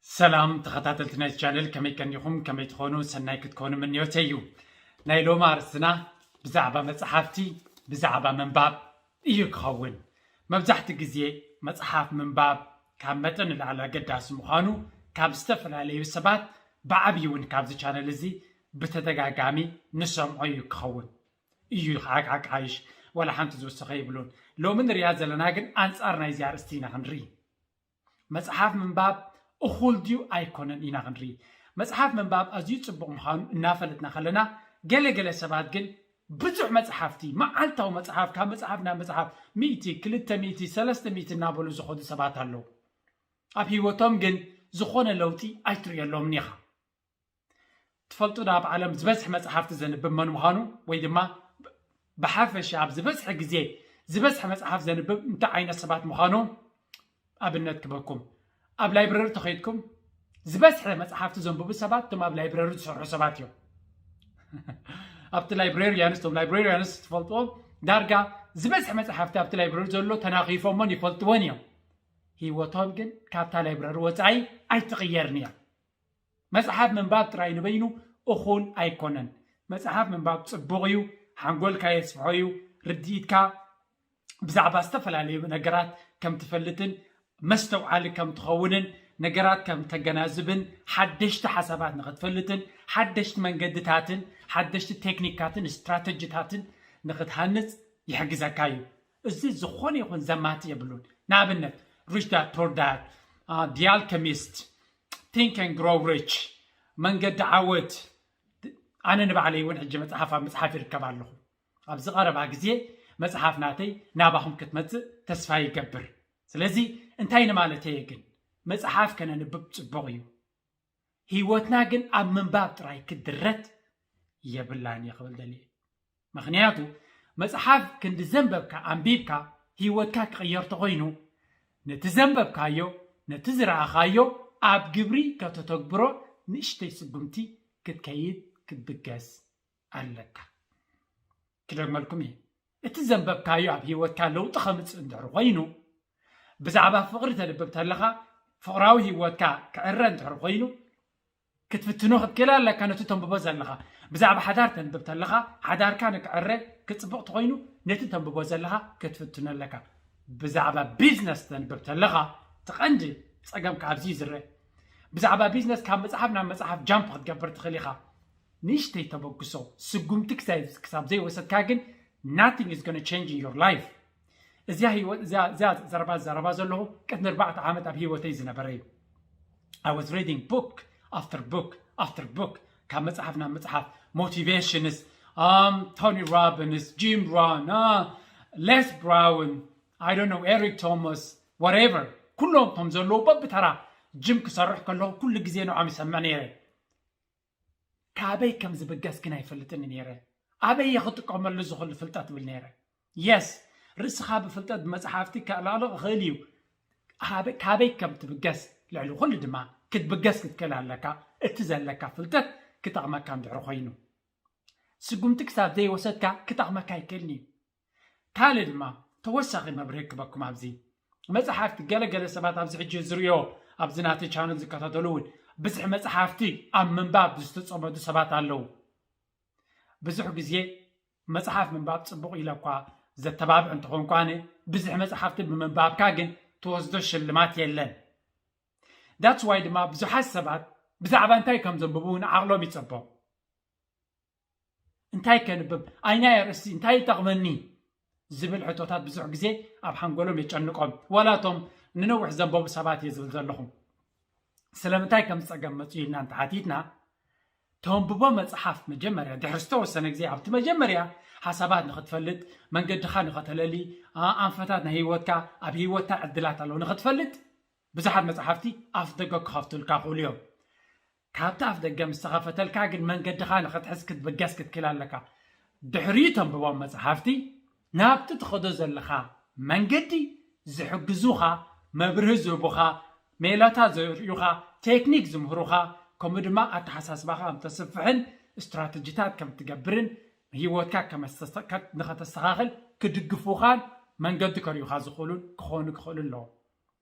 ሰላም ተኸታተልቲ ናይ ቻነል፣ ከመይ ቀኒኹም? ከመይ ትኾኑ? ሰናይ ክትኮኑ ምንዮተይ እዩ። ናይ ሎሚ ኣርእስትና ብዛዕባ መጽሓፍቲ፣ ብዛዕባ ምንባብ እዩ ክኸውን። መብዛሕቲ ግዜ መጽሓፍ ምንባብ ካብ መጠን ንላዕሊ ኣገዳሲ ምዃኑ ካብ ዝተፈላለዩ ሰባት፣ ብዓብዪ እውን ካብዚ ቻነል እዚ ብተደጋጋሚ ንሰምዖ እዩ ክኸውን። እዩ ሓቃቃይሽ፣ ዋላ ሓንቲ ዝውስኸ ይብሉን። ሎሚ ንሪኣ ዘለና ግን ኣንጻር ናይዚ ኣርእስቲ ኢና ክንርኢ። መጽሓፍ ምንባብ እኹል ድዩ ኣይኮነን ኢና ክንርኢ። መጽሓፍ ምንባብ ኣዝዩ ጽቡቕ ምዃኑ እናፈለጥና ከለና፣ ገለ ገለ ሰባት ግን ብዙሕ መጽሓፍቲ፣ መዓልታዊ መጽሓፍ፣ ካብ መጽሓፍ ናብ መጽሓፍ፣ ሚእቲ፣ ክልተ ሚእቲ፣ ሰለስተ ሚእቲ እናበሉ ዝኸዱ ሰባት ኣለዉ። ኣብ ህይወቶም ግን ዝኾነ ለውጢ ኣይትርእየሎምን ኢኻ። ትፈልጡ ዶ ኣብ ዓለም ዝበዝሕ መጽሓፍቲ ዘንብብ መን ምዃኑ? ወይ ድማ ብሓፈሻ ኣብ ዝበዝሐ ግዜ ዝበዝሐ መጽሓፍ ዘንብብ እንታይ ዓይነት ሰባት ምዃኑ ኣብነት ክበኩም። ኣብ ላይብረሪ ተኸይድኩም ዝበዝሐ መጽሓፍቲ ዘንብቡ ሰባት እቶም ኣብ ላይብረሪ ዝሰርሑ ሰባት እዮም። ኣብቲ ላይብሬሪያንስ፣ እቶም ላይብሬሪያንስ ትፈልጥዎም፣ ዳርጋ ዝበዝሐ መጽሓፍቲ ኣብቲ ላይብረሪ ዘሎ ተናኺፎሞን ይፈልጥዎን እዮም። ህይወቶም ግን ካብታ ላይብረሪ ወጻኢ ኣይትቕየርን እያ። መጽሓፍ ምንባብ ጥራይ ንበይኑ እኹል ኣይኮነን። መጽሓፍ ምንባብ ጽቡቕ እዩ፣ ሓንጎልካ የስፍሖ እዩ፣ ርድኢትካ ብዛዕባ ዝተፈላለዩ ነገራት ከም ትፈልጥን መስተውዓሊ ከም ትኸውንን፣ ነገራት ከም ተገናዝብን፣ ሓደሽቲ ሓሳባት ንኽትፈልጥን፣ ሓደሽቲ መንገድታትን ሓደሽቲ ቴክኒካትን ስትራተጂታትን ንኽትሃንጽ ይሕግዘካ እዩ። እዚ ዝኾነ ይኹን ዘማቲ የብሉን። ንኣብነት፣ ሪች ዳድ ፖር ዳድ፣ ዲ ኣልከሚስት፣ ቲንክ ኤንድ ግሮው ሪች፣ መንገዲ ዓወት። ኣነ ንባዕለይ እውን ሕጂ መጽሓፍ ኣብ ምጽሓፍ ይርከብ ኣለኹ። ኣብዚ ቀረባ ግዜ መጽሓፍ ናተይ ናባኹም ክትመጽእ ተስፋ ይገብር። ስለዚ እንታይ ንማለተይ ግን፣ መጽሓፍ ከነንብብ ጽቡቕ እዩ። ህይወትና ግን ኣብ ምንባብ ጥራይ ክድረት የብላን እየ ክብል ደልየ። ምኽንያቱ መጽሓፍ ክንዲ ዘንበብካ፣ ኣንቢብካ፣ ህይወትካ ክቕየር ተኾይኑ፣ ነቲ ዘንበብካዮ፣ ነቲ ዝረኣኻዮ ኣብ ግብሪ ከተተግብሮ ንእሽተይ ስጉምቲ ክትከይድ ክትብገስ ኣለካ። ክደግመልኩም እየ። እቲ ዘንበብካዮ ኣብ ህይወትካ ለውጢ ከምጽእ እንድሕር ኮይኑ፣ ብዛዕባ ፍቕሪ ተንብብ ተለኻ፣ ፍቕራዊ ህይወትካ ክዕረ እንድሕር ኮይኑ፣ ክትፍትኖ ክትክእል ኣለካ ነቲ ተንብቦ ዘለኻ። ብዛዕባ ሓዳር ተንብብ ተለኻ፣ ሓዳርካ ንክዕረ ክጽብቕ ተኾይኑ፣ ነቲ ተንብቦ ዘለኻ ክትፍትኖ ኣለካ። ብዛዕባ ቢዝነስ ተንብብ ተለኻ፣ እቲ ቀንዲ ጸገምካ ኣብዚ እዩ ዝረአ። ብዛዕባ ቢዝነስ ካብ መጽሓፍ ናብ መጽሓፍ ጃምፕ ክትገብር ትኽእል ኢኻ። ንእሽተይ ተበግሶ፣ ስጉምቲ ክሳይ-፣ ክሳብ ዘይወሰድካ ግን፣ nothing is gonna change in your life። እዚኣ ህይወት፣ እዚኣ፣ እዚኣ ዘረባ ዘረባ ዘለኹ ቅድሚ ኣርባዕተ ዓመት ኣብ ህይወተይ ዝነበረ እዩ። I was reading book after book after book፣ ካብ መጽሓፍ ናብ መጽሓፍ፣ ሞቲቬሽንስ፣ um, ቶኒ ሮቢንስ፣ ጂም ሮን፣ uh, ሌስ ብራውን፣ I don't know, ኤሪክ ቶማስ፣ whatever፣ ኩሎም እቶም ዘለዉ በብተራ ጅም ክሰርሕ ከለኹ ኩሉ ግዜ ንዖም ይሰምዕ ነይረ። ካበይ ከም ዝብገስ ግን ኣይፈልጥን ነይረ። ኣበይ እየ ክጥቀመሉ ዝኽእል ፍልጠት እብል ነይረ። የስ፣ ርእስኻ ብፍልጠት ብመጽሓፍቲ ከዕለቕልቕ ይኽእል እዩ። ኣበ-፣ ካበይ ከም ትብገስ፣ ልዕሊ ኩሉ ድማ ክትብገስ ክትክእል ኣለካ። እቲ ዘለካ ፍልጠት ክጠቕመካ እንድሕር ኮይኑ፣ ስጉምቲ ክሳብ ዘይወሰድካ ክጠቕመካ ኣይክእልን እዩ። ካልእ ድማ ተወሳኺ መብርሂ ክበኩም ኣብዚ መጽሓፍቲ፣ ገለ ገለ ሰባት ኣብዚ ሕጂ ዝርእዮ፣ ኣብዚ ናተይ ቻነል ዝከታተሉ እውን ብዝሒ መጽሓፍቲ ኣብ ምንባብ ዝተጸመዱ ሰባት ኣለዉ። ብዙሕ ግዜ መጽሓፍ ምንባብ ጽቡቕ ኢለ እኳ ዘተባብዕ እንተኾንኩ፣ ኣነ ብዝሒ መጽሓፍቲ ብምንባብካ ግን ትወስዶ ሽልማት የለን። That's why ድማ ብዙሓት ሰባት ብዛዕባ እንታይ ከም ዘንብቡ እውን ዓቕሎም ይጸቦ። እንታይ ከንብብ? ኣይናይ ኣርእስቲ እንታይ ይጠቕመኒ? ዝብል ሕቶታት ብዙሕ ግዜ ኣብ ሓንጎሎም የጨንቆም። ዋላ እቶም ንነዊሕ ዘንበቡ ሰባት እየ ዝብል ዘለኹ። ስለምንታይ ከም ዝጸገም መጽኡ ኢልና እንተሓቲትና፣ ተንብቦ መጽሓፍ መጀመርያ፣ ድሕሪ ዝተወሰነ ግዜ፣ ኣብቲ መጀመርያ ሓሳባት ንኽትፈልጥ፣ መንገድኻ ንኸተለሊ፣ ኣ-፣ ኣንፈታት ናይ ህይወትካ፣ ኣብ ህይወትካ ዕድላት ኣለዉ ንኽትፈልጥ፣ ብዙሓት መጽሓፍቲ ኣፍ ደገ ክኸፍቱልካ ክእሉ እዮም። ካብቲ ኣፍ ደገ ምስ ተኸፈተልካ ግን መንገድኻ ንኽትሕዝ ክትብገስ ክትክእል ኣለካ። ድሕሪኡ ተንብቦም መጽሓፍቲ ናብቲ ትኸዶ ዘለኻ መንገዲ ዝሕግዙኻ፣ መብርሂ ዝህቡኻ፣ ሜላታት ዘርእዩኻ፣ ቴክኒክ ዝምህሩኻ፣ ከምኡ ድማ ኣተሓሳስባኻ ከም ተስፍሕን ስትራተጂታት ከም ትገብርን ህይወትካ ከመስተስተ-፣ ከ-፣ ንኸተስተኻኽል ክድግፉኻን መንገዲ ከርእዩኻ ዝኽእሉን ክኾኑ ክኽእሉ ኣለዎም።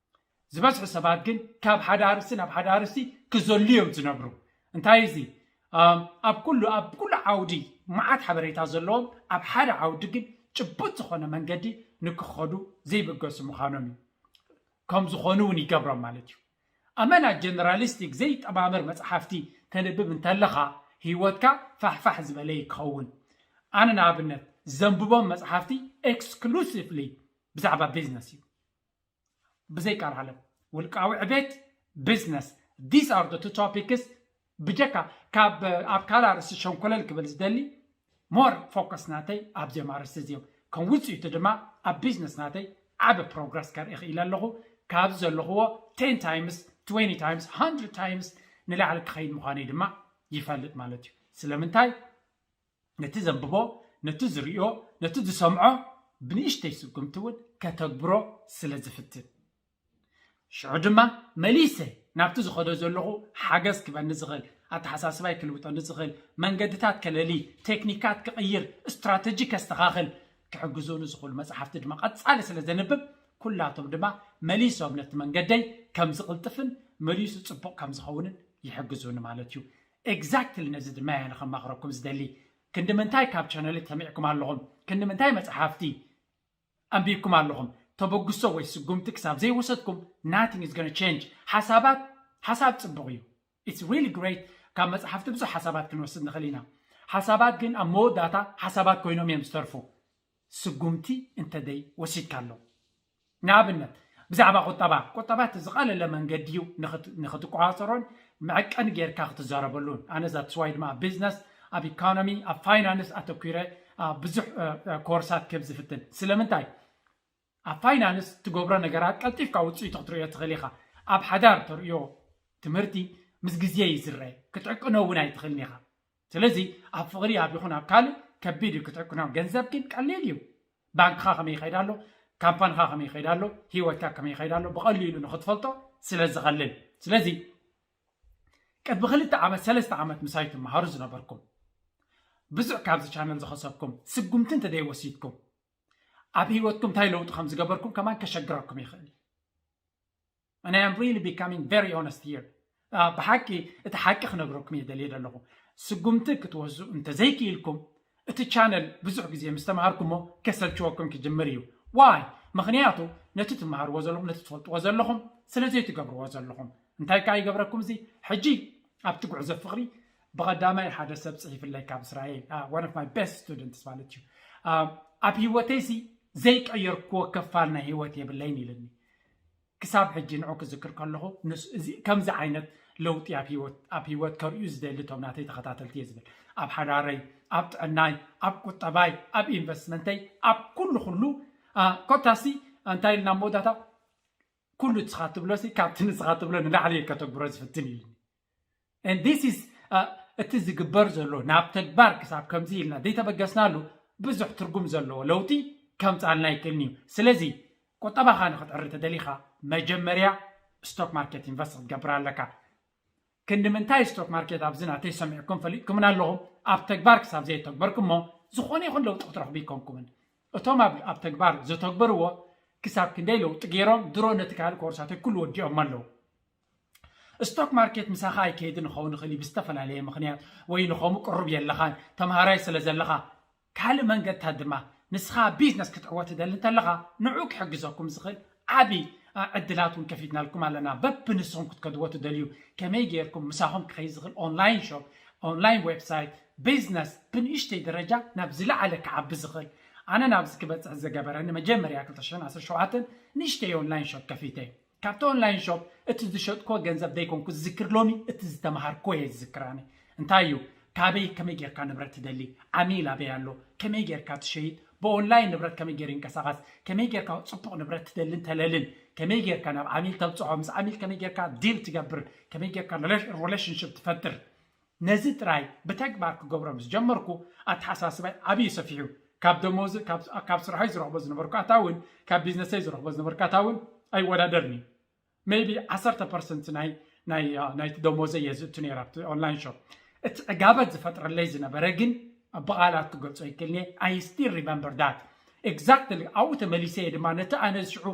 ዝበዝሑ ሰባት ግን ካብ ሓደ ኣርእስቲ ናብ ሓደ ኣርእስቲ ክዘሉ እዮም ዝነብሩ። እንታይ እዚ ኣብ ኩሉ ኣብ ኩሉ ዓውዲ መዓት ሓበሬታ ዘለዎም ኣብ ሓደ ዓውዲ ግን ጭቡጥ ዝኾነ መንገዲ ንክኸዱ ዘይበገሱ ምዃኖም እዩ። ከም ዝኾኑ እውን ይገብሮም ማለት እዩ። ኣመና ጀነራሊስቲክ ዘይጠማምር መፅሓፍቲ ተንብብ እንተለኻ ህይወትካ ፋሕፋሕ ዝበለ ይኸውን። ኣነ ንኣብነት ዘንብቦም መፅሓፍቲ ኤክስክሉሲቭሊ ብዛዕባ ቢዝነስ እዩ። ብዘይ ቃል ዓለም ውልቃዊ ዕቤት፣ ቢዝነስ፣ these are the two topics። ብጀካ ካብ ኣብ ካልእ ኣርእስቲ ሸንኮለል ክብል ዝደሊ ሞር ፎከስ ናተይ ኣብዚኦም ኣርእስቲ እዚኦም ከም ውፅኢቱ ድማ ኣብ ቢዝነስ ናተይ ዓቢ ፕሮግረስ ከርኢ ክኢለ ኣለኹ። ካብዚ ዘለኽዎ ten times, twenty times, hundred times ንላዕሊ ክኸይድ ምዃነይ ድማ ይፈልጥ ማለት እዩ። ስለምንታይ? ነቲ ዘንብቦ፣ ነቲ ዝርእዮ፣ ነቲ ዝሰምዖ ብንእሽተይ ስጉምቲ እውን ከተግብሮ ስለ ዝፍትን። ሽዑ ድማ መሊሰ ናብቲ ዝኸዶ ዘለኹ ሓገዝ ክበኒ ዝኽእል፣ ኣተሓሳስባይ ክልውጠኒ ዝኽእል፣ መንገድታት ከለሊ፣ ቴክኒካት ክቕይር፣ ስትራተጂ ከስተኻኽል ክሕግዙኒ ዝኽእሉ መጽሓፍቲ ድማ ቀጻሊ ስለ ዘንብብ ኩላቶም ድማ መሊሶም ነቲ መንገደይ ከም ዝቕልጥፍን መሊሱ ጽቡቕ ከም ዝኸውንን ይሕግዙኒ ማለት እዩ። ኤግዛክትሊ ነዚ ድማ እየ ንኸማኽረኩም ዝደሊ። ክንዲ ምንታይ ካብ ቻነል ተሚዕኩም ኣለኹም? ክንዲ ምንታይ መጽሓፍቲ ኣንቢብኩም ኣለኹም? ተበግሶ ወይ ስጉምቲ ክሳብ ዘይወሰድኩም nothing is gonna change። ሓሳባት ሓሳብ ጽቡቕ እዩ። It's really great። ካብ መጽሓፍቲ ብዙሕ ሓሳባት ክንወስድ ንኽእል ኢና። ሓሳባት ግን ኣብ መወዳእታ ሓሳባት ኮይኖም እዮም ዝተርፉ። ስጉምቲ እንተደይ ወሲድካ ኣሎ። ንኣብነት ብዛዕባ ቁጠባ፣ ቁጠባ እቲ ዝቐለለ መንገዲ እዩ ንኽት- ንኽትቆጻጸሮን መዐቀኒ ጌርካ ክትዛረበሉን። ኣነ that's why ድማ ኣብ ቢዝነስ፣ ኣብ ኢኮኖሚ፣ ኣብ ፋይናንስ ኣተኲረ ኣብ ብዙሕ እ፣ እ፣ ኮርሳት ክህብ ዝፍትን። ስለምንታይ? ኣብ ፋይናንስ ትገብሮ ነገራት ቀልጢፍካ ውፅኢቱ ክትርእዮ ትኽእል ኢኻ። ኣብ ሓዳር ተርእዮ ትምህርቲ ምስ ግዜ እዩ ዝረአ። ክትዕቅኖ እውን ኣይትኽእልን ኢኻ። ስለዚ ኣብ ፍቕሪ ኣብ ይኹን ኣብ ካልእ ከቢድ እዩ ክትዕቅኖ። ገንዘብ ግን ቀሊል እዩ። ባንክኻ ከመይ ይኸይድ ኣሎ፣ ካምፓንኻ ከመይ ይኸይድ ኣሎ፣ ህይወትካ ከመይ ይኸይድ ኣሎ ብቐሊሉ ንኽትፈልጦ ስለ ዝቐልል። ስለዚ ቅድሚ ክልተ ዓመት ሰለስተ ዓመት ምሳይ ትመሃሩ ዝነበርኩም ብዙሕ ካብዚ ቻነል ዝኸሰብኩም ስጉምቲ እንተዘይወሲድኩም ኣብ ህይወትኩም እንታይ ለውጢ ከም ዝገበርኩም ከማን ከሸግረኩም ይኽእል እዩ። And I am really becoming very honest here. ብሓቂ እቲ ሓቂ ክነግረኩም እየ ደልየ ዘለኹ። ስጉምቲ ክትወስዱ እንተዘይክኢልኩም እቲ ቻነል ብዙሕ ግዜ ምስ ተምሃርኩሞ ከሰልችወኩም ክጅምር እዩ። ዋይ? ምኽንያቱ ነቲ ትመሃርዎ ዘለኹም ነቲ ትፈልጥዎ ዘለኹም ስለ ዘይትገብርዎ ዘለኹም። እንታይ ከዓ ይገብረኩም እዚ? ሕጂ ኣብቲ ጉዕዞ ፍቕሪ ብቐዳማይ ሓደ ሰብ ፅሒፍለይ ካብ እስራኤል one of my best students ማለት እዩ። ኣብ ህይወተይሲ ዘይቀየርክዎ ከፋል ናይ ህይወት የብለይን ኢልኒ። ክሳብ ሕጂ ንዑ ክዝክር ከለኹ ንስ- እዚ- ከምዚ ዓይነት ለውጢ ኣብ ህይወት ኣብ ህይወት ከርእዩ ዝደሊ እቶም ናተይ ተኸታተልቲ እየ ዝብል። ኣብ ሓዳረይ፣ ኣብ ጥዕናይ፣ ኣብ ቁጠባይ፣ ኣብ ኢንቨስትመንተይ፣ ኣብ ኩሉ ኩሉ አ፣ ኮታሲ እንታይ ኢልና መወዳእታ ኩሉ ንስኻ ትብሎ ሲ ካብቲ ንስኻ ትብሎ ንላዕሊ እየ ከተግብሮ ዝፍትን ኢሉኒ። And this is uh, እቲ ዝግበር ዘሎ ናብ ተግባር ክሳብ ከምዚ ኢልና ዘይተበገስናሉ ብዙሕ ትርጉም ዘለዎ ለውጢ ከምፃልና ይክእልን እዩ። ስለዚ ቁጠባኻ ንክትዕሪ ተደሊኻ መጀመርያ ስቶክ ማርኬት ኢንቨስት ክትገብር ኣለካ። ክንዲ ምንታይ ስቶክ ማርኬት ኣብዚ ናተይ ሰሚዕኩም ፈሊጥኩምን ኣለኹም። ኣብ ተግባር ክሳብ ዘይተግበርኩሞ ዝኾነ ይኹን ለውጢ ክትረኽቡ ይኮንኩምን። እቶም ኣብ ኣብ ተግባር ዝተግበርዎ ክሳብ ክንደይ ለውጢ ገይሮም ድሮ ነቲ ካልእ ኮርሳተይ ኩሉ ወዲኦም ኣለዉ። ስቶክ ማርኬት ምሳኻ ኣይከይድን ክኸውን ይኽእል እዩ ብዝተፈላለየ ምኽንያት ወይ ንኸምኡ ቅሩብ የለኻን ተምሃራይ ስለ ዘለኻ ካልእ መንገድታት ድማ ንስኻ ቢዝነስ ክትዕወት ትደሊ እንተለኻ ንዑ ክሕግዘኩም ዝኽእል ዓብዪ ዕድላት እውን ከፊትናልኩም ኣለና። በብንስኹም ክትከድዎ ትደልዩ ከመይ ጌርኩም ምሳኹም ክኸይድ ዝኽእል ኦንላይን ሾፕ፣ ኦንላይን ዌብሳይት፣ ቢዝነስ ብንእሽተይ ደረጃ ናብ ዝለዓለ ክዓቢ ዝኽእል። ኣነ ናብዚ ክበፅሕ ዝገበረኒ መጀመርያ ክልተ ሽሕን ዓሰርተ ሸውዓተን ንእሽተይ ኦንላይን ሾፕ ከፊተ። ካብቲ ኦንላይን ሾፕ እቲ ዝሸጥኮ ገንዘብ ዘይኮንኩ ዝዝክር ሎሚ እቲ ዝተምሃርኮ እየ ዝዝክር ኣነ። እንታይ እዩ? ካበይ ከመይ ጌርካ ንብረት ትደሊ? ዓሚል ኣበይ ኣሎ? ከመይ ጌርካ ትሸይጥ? ብኦንላይን ንብረት ከመይ ጌር ይንቀሳቐስ? ከመይ ጌርካ ፅቡቕ ንብረት ትደልን ተለልን? ከመይ ጌርካ ናብ ዓሚል ተብፅሖ? ምስ ዓሚል ከመይ ጌርካ ዲል ትገብር? ከመይ ጌርካ ሪሌሽንሽፕ ትፈጥር? ነዚ ጥራይ ብተግባር ክገብሮ ምስ ጀመርኩ ኣተሓሳስባይ ዓብዪ ሰፊሑ። ካብ ደሞዝ ካብ ስራሐይ ዝረኽቦ ዝነበርኩ ኣታውን ካብ ቢዝነሰይ ዝረኽቦ ዝነበርኩ ኣታውን ኣይወዳደርኒ። maybe ዓሰርተ ፐርሰንት ናይ ናይ ናይቲ ደሞዘ እየ ዝእቱ ነይረ ኣብቲ ኦንላይን ሾፕ። እቲ ዕጋበት ዝፈጥረለይ ዝነበረ ግን ብቓላት ክገልጾ ይክልኒ። I still remember that exactly። ኣብኡ ተመሊሰ እየ ድማ ነቲ ኣነ ዝሽዑ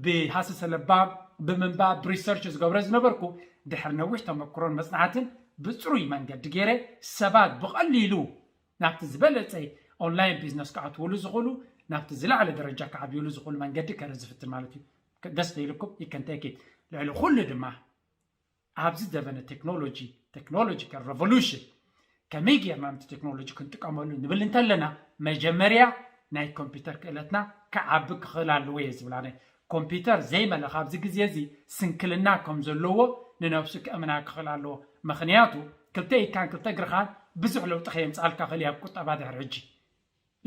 ብሃሰሰ ለባም ብምንባብ ብሪሰርች ዝገብረ ዝነበርኩ ድሕሪ ነዊሕ ተመክሮን መፅናዕትን ብፅሩይ መንገዲ ገይረ ሰባት ብቐሊሉ ናብቲ ዝበለፀ ኦንላይን ቢዝነስ ክኣትውሉ ዝኽእሉ ናብቲ ዝለዓለ ደረጃ ክዓብይሉ ዝኽእሉ መንገዲ ከረ ዝፍትን ማለት እዩ። ደስ ዘይልኩም ይከንተኪት ልዕሊ ኩሉ ድማ ኣብዚ ዘበነ ቴክኖሎጂ ቴክኖሎጂካል ሬቮሉሽን ከመይ ጌርና ነቲ ቴክኖሎጂ ክንጥቀመሉ ንብል እንተለና መጀመርያ ናይ ኮምፒውተር ክእለትና ክዓቢ ክኽእል ኣለዎ እየ ዝብል ኣነ። ኮምፒውተር ዘይመለ ካብዚ ግዜ እዚ ስንክልና ከም ዘለዎ ንነብሱ ክእምና ክኽእል ኣለዎ። ምኽንያቱ ክልተ ኢድካን ክልተ እግርኻን ብዙሕ ለውጢ ከየምፅኣልካ ክእል ኣብ ቁጠባ ድሕሪ ሕጂ።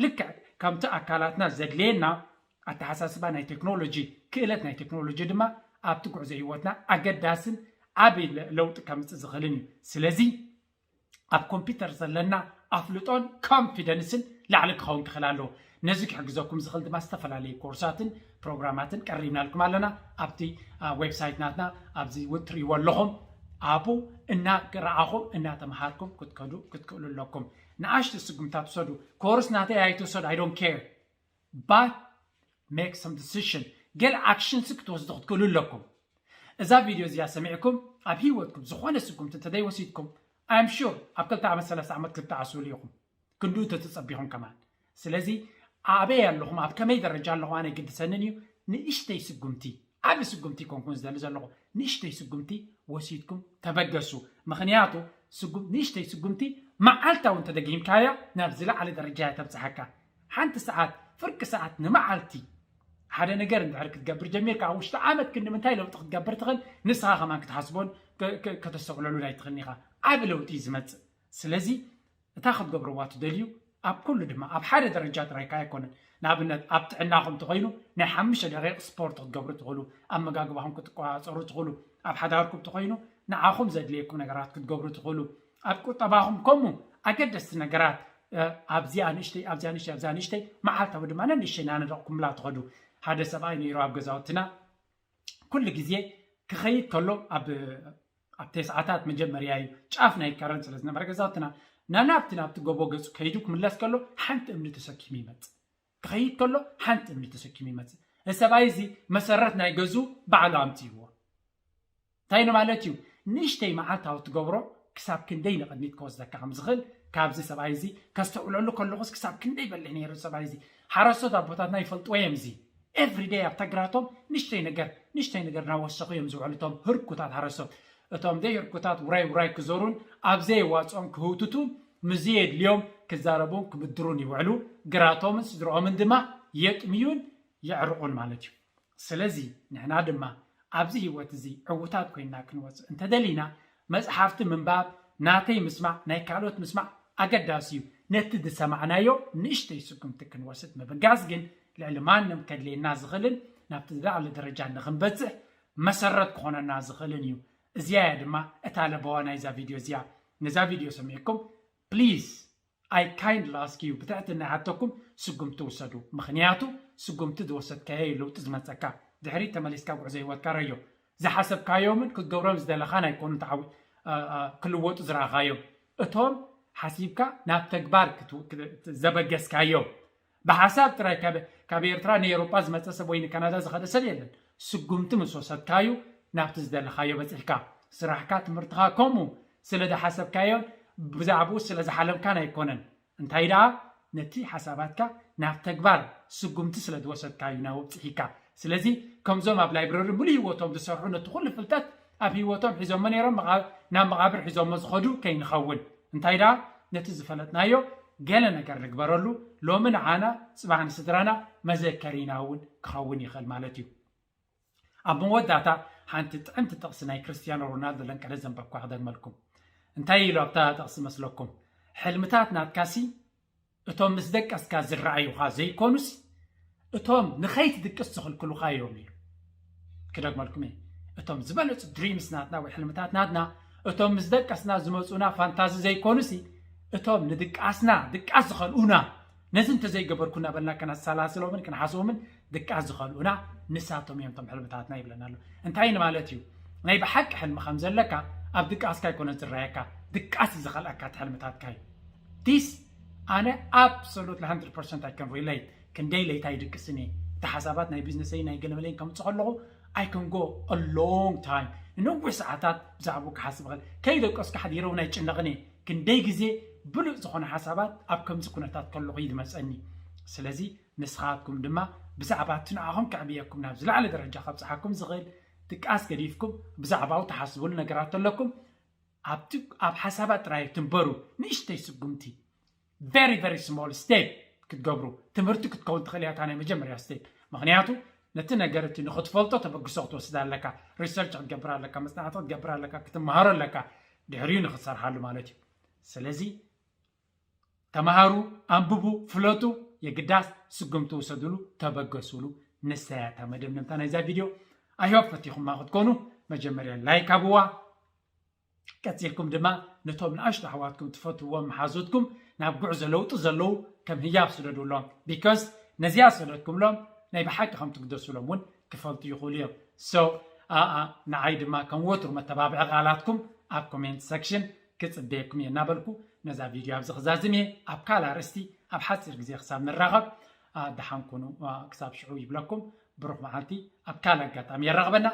ልክዕ ከምቲ ኣካላትና ዘድልየና ኣተሓሳስባ ናይ ቴክኖሎጂ ክእለት ናይ ቴክኖሎጂ ድማ ኣብቲ ጉዕዞ ህይወትና ኣገዳስን ዓብይ ለውጢ ከምፅእ ዝኽእልን እዩ። ስለዚ ኣብ ኮምፒውተር ዘለና ኣፍልጦን ኮንፊደንስን ላዕሊ ክኸውን ክኽእል ኣለዎ። ነዚ ክሕግዘኩም ዝኽእል ድማ ዝተፈላለዩ ኮርሳትን ፕሮግራማትን ቀሪብናልኩም ኣለና። ኣብቲ ዌብሳይት ናትና ኣብዚ እውን ትርእይዎ ኣለኹም። ኣብኡ እናረኣኹም እናተምሃርኩም ክትከዱ ክትክእሉ ኣለኩም። ንኣሽቱ ስጉምታት ውሰዱ። ኮርስ ናተይ ኣይትውሰዱ፣ I don't care, but make some decision። ገለ ኣክሽንስ ክትወስዱ ክትክእሉ ኣለኩም። እዛ ቪድዮ እዚኣ ሰሚዕኩም ኣብ ህይወትኩም ዝኾነ ስጉምቲ እንተዘይወሲድኩም I'm sure ኣብ ክልተ ዓመት ሰለስተ ዓመት ክትዓስሉ ኢኹም። ክንድኡ ተተጸቢኹም ከማን። ስለዚ ኣበይ ኣለኹም ኣብ ከመይ ደረጃ ኣለኹም ኣነ ግድሰንን እዩ። ንእሽተይ ስጉምቲ ዓብ ስጉምቲ ይኮንኩን ዝደሊ ዘለኹ ንእሽተይ ስጉምቲ ወሲድኩም ተበገሱ። ምኽንያቱ ንእሽተይ ስጉምቲ መዓልታዊ እንተደጊምካያ ናብ ዝለዓለ ደረጃ እያ ተብፅሓካ። ሓንቲ ሰዓት ፍርቂ ሰዓት ንመዓልቲ ሓደ ነገር እንድሕር ክትገብር ጀሚርካ ኣብ ውሽጢ ዓመት ክንዲ ምንታይ ለውጢ ክትገብር ትኽእል ንስኻ ከማን ክትሓስቦን ከተስተውዕለሉ ኣይትኽእልን ኢኻ። ዓብ ለውጢ እዩ ዝመፅእ። ስለዚ እታ ክትገብርዋ ትደልዩ ኣብ ኩሉ ድማ ኣብ ሓደ ደረጃ ጥራይካ ኣይኮነን። ንኣብነት ኣብ ጥዕናኹም ተኾይኑ ናይ ሓሙሽተ ደቂቕ ስፖርት ክትገብሩ ትኽእሉ፣ ኣብ መጋግባኹም ክትቆፃፀሩ ትኽእሉ፣ ኣብ ሓዳርኩም ተኾይኑ ንዓኹም ዘድልየኩም ነገራት ክትገብሩ ትኽእሉ፣ ኣብ ቁጠባኹም ከምኡ ኣገደስቲ ነገራት ኣብዚኣ ንእሽተይ ኣብዚኣ ንእሽተይ ኣብዚኣ ንእሽተይ መዓልታዊ ድማ ነንእሽተይ ናነደቕኩምላ ትኸዱ። ሓደ ሰብኣይ ነይሩ ኣብ ገዛውትና ኩሉ ግዜ ክኸይድ ከሎ ኣብ ኣብ ተስዓታት መጀመርያ እዩ ጫፍ ናይ ከረን ስለ ዝነበረ ገዛውትና ናናብቲ ናብቲ ጎቦ ገፁ ከይዱ ክምለስ ከሎ ሓንቲ እምኒ ተሰኪሙ ይመፅእ። ክኸይድ ከሎ ሓንቲ እምኒ ተሰኪሙ ይመፅእ። እዚ ሰብኣይ እዚ መሰረት ናይ ገዙ ባዕሉ ኣምፅእዎ። እንታይ ንማለት እዩ? ንእሽተይ መዓልታዊ ትገብሮ ክሳብ ክንደይ ንቕድሚት ክወስደካ ከም ዝኽእል ካብዚ ሰብኣይ እዚ ከስተውዕለሉ ከለኹስ ክሳብ ክንደይ በሊሕ ነይሩ ሰብኣይ እዚ። ሓረስቶት ኣቦታትና ይፈልጥዎ እዮም እዚ። ኤቭሪደይ ኣብታ ግራቶም ንእሽተይ ነገር ንእሽተይ ነገር እናወሰኹ እዮም ዝውዕሉ እቶም ህርኩታት ሓረስቶት። እቶም ዘይህርኩታት ውራይ ውራይ ክዞሩን ኣብ ዘየዋፅኦም ክህውትቱን ምስ ዘየድልዮም ክዛረቡን ክምድሩን ይውዕሉ። ግራቶምን ስድርኦምን ድማ የጥምዩን የዕርቑን ማለት እዩ። ስለዚ ንሕና ድማ ኣብዚ ህይወት እዚ ዕውታት ኮይንና ክንወፅእ እንተደሊና መፅሓፍቲ ምንባብ፣ ናተይ ምስማዕ፣ ናይ ካልኦት ምስማዕ ኣገዳሲ እዩ። ነቲ ዝሰማዕናዮ ንእሽተይ ስጉምቲ ክንወስድ ምብጋስ ግን ልዕሊ ማንም ከድልየና ዝኽእልን ናብቲ ዝለዓለ ደረጃ ንኽንበፅሕ መሰረት ክኾነና ዝኽእልን እዩ። እዚኣ እያ ድማ እታ ለበዋ ናይዛ ቪድዮ እዚኣ። ነዛ ቪድዮ ሰሚዕኩም ፕሊዝ I kindly ask you ብትሕትና ይሓተኩም ስጉምቲ ውሰዱ። ምኽንያቱ ስጉምቲ ዝወሰድካዮ እዩ ለውጢ ዝመፀካ። ድሕሪት ተመሊስካ ጉዕዞ ህይወትካ ረዮ። ዝሓሰብካዮምን ክትገብሮም ዝደለኻን ኣይኮኑን ተዓዊ ክልወጡ ዝረኣኻዮም። እቶም ሓሲብካ ናብ ተግባር ዘበገስካዮም ብሓሳብ ጥራይ ካብ ኤርትራ ንኤውሮጳ ዝመፀ ሰብ ወይ ንካናዳ ዝኸደ ሰብ የለን። ስጉምቲ ምስ ወሰድካዩ ናብቲ ዝደለኻዮ በፂሕካ። ስራሕካ ትምህርትኻ ከምኡ ስለ ዝሓሰብካዮን ብዛዕባኡ ስለ ዝሓለምካን ኣይኮነን። እንታይ ደኣ ነቲ ሓሳባትካ ናብ ተግባር ስጉምቲ ስለ ዝወሰድካዩ ናብኡ ኣብፂሒካ። ስለዚ ከምዞም ኣብ ላይብረሪ ሙሉእ ህይወቶም ዝሰርሑ ነቲ ኩሉ ፍልጠት ኣብ ህይወቶም ሒዞሞ ነይሮም ናብ መቓብር ሒዞሞ ዝኸዱ ከይንኸውን እንታይ ደኣ ነቲ ዝፈለጥናዮ ገለ ነገር ንግበረሉ። ሎሚ ንዓና ፅባሕ ንስድራና መዘከሪና እውን ክኸውን ይኽእል ማለት እዩ። ኣብ መወዳእታ ሓንቲ ጥዕምቲ ጥቕሲ ናይ ክርስትያኖ ሮናልዶ ለንቀደ ዘንበብኳ ክደግመልኩም። እንታይ ኢሉ ኣብታ ጥቕሲ መስለኩም? ሕልምታት ናትካሲ እቶም ምስ ደቀስካ ዝረኣዩኻ ዘይኮኑስ እቶም ንኸይትድቅስ ዝኽልክሉኻ እዮም ኢሉ። ክደግመልኩም እየ። እቶም ዝበለፁ ድሪምስ ናትና ወይ ሕልምታት ናትና እቶም ምስ ደቀስና ዝመፁና ፋንታዚ ዘይኮኑሲ እቶም ንድቃስና ድቃስ ዝኸልኡና ነዚ እንተዘይገበርኩ እናበልና ከነሰላስሎምን ክንሓስቦምን ድቃስ ዝኸልኡና ንሳቶም እዮም እቶም ሕልምታትና ይብለና ኣሎ። እንታይ ንማለት እዩ? ናይ ብሓቂ ሕልሚ ከም ዘለካ ኣብ ድቃስካ ኣይኮነን ዝረኣየካ፣ ድቃስ እዩ ዝኸልኣካ እቲ ሕልምታትካ እዩ። ዲስ ኣነ absolutely hundred percent I can relate። ክንደይ ለይታ ይድቅስን እየ። እቲ ሓሳባት ናይ ቢዝነሰይ ናይ ገለመለይን ከምፅእ ከለኹ I can go a long time ንነዊሕ ሰዓታት ብዛዕባኡ ክሓስብ እኽእል። ከይደቀስኩ ሓዲረ እውን ኣይጭነቕን እየ። ክንደይ ግዜ ብሉጽ ዝኾነ ሓሳባት ኣብ ከምዚ ኩነታት ከለኹ እዩ ዝመጸኒ። ስለዚ ንስኻትኩም ድማ ብዛዕባ እቲ ንዓኹም ከዕብየኩም ናብ ዝለዓለ ደረጃ ከብጽሓኩም ዝኽእል ድቃስ ገዲፍኩም ብዛዕባኡ ትሓስቡሉ ነገራት ኣለኩም። ኣብቲ ኣብ ሓሳባት ጥራይ ትንበሩ። ንእሽተይ ስጉምቲ very very small step ክትገብሩ ትምህርቲ ክትከውን ትኽእል እያ። እታ ናይ መጀመርያ step ምክንያቱ ነቲ ነገር እቲ ንክትፈልጦ ተበግሶ ክትወስድ ኣለካ፣ research ክትገብር ኣለካ፣ መፅናዕቲ ክትገብር ኣለካ፣ ክትመሃሮ ኣለካ ድሕሪኡ ንክትሰርሓሉ ማለት እዩ። ስለዚ ተምሃሩ፣ ኣንብቡ፣ ፍለጡ፣ የግዳስ ስጉምቲ ውሰድሉ፣ ተበገስሉ። ንሳ እያ እታ መደምደምታ ናይዛ ቪድዮ። I hope ፈቲኹማ ክትኮኑ መጀመርያ like ኣብዋ። ቀፂልኩም ድማ ነቶም ንኣሽቱ ኣሕዋትኩም ትፈትዎም መሓዙትኩም ናብ ጉዕዞ ለውጢ ዘለዉ ከም ህያብ ስደዱሎም። Because ነዚኣ ዝሰደድኩምሎም ናይ ብሓቂ ከም ትግደሱሎም እውን ክፈልጡ ይኽእሉ እዮም። So ኣኣ ንዓይ ድማ ከም ወትሩ መተባብዒ ቃላትኩም ኣብ comment section ክፅበየኩም እየ እናበልኩ ነዛ ቪድዮ ኣብዚ ክዛዝም እየ። ኣብ ካልእ ኣርእስቲ ኣብ ሓፂር ግዜ ክሳብ ንራኸብ ደሓን ኩኑ። ክሳብ ሽዑ ይብለኩም። ብሩኽ መዓልቲ። ኣብ ካልእ ኣጋጣሚ የራኽበና።